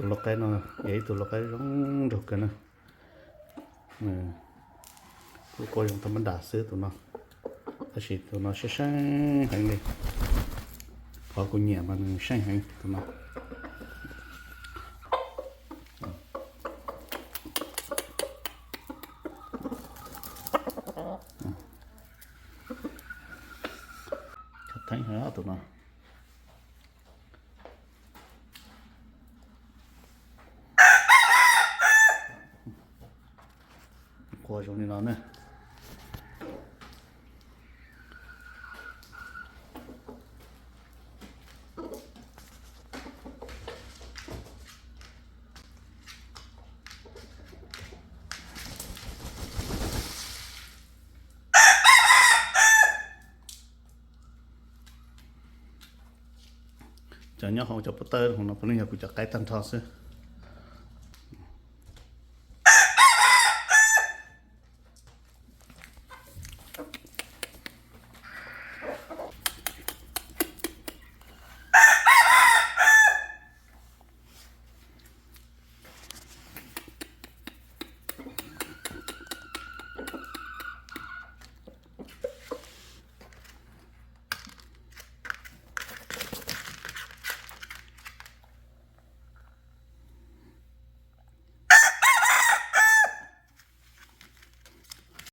Tus lau qaib no yog ib tug lau qaib zoo nraug kawg na. Kuj qua zoo tha mab das xwb tus no, tab sis tus no seej seej heev li. Qhov kuv nyiam mas nws seej heev tus no. Theeb heev tus no. Qua zoo li no na. Cov nyob hauv cov pob tawb hauv no puav leej yog kuv cov qaib tag nrho xwb.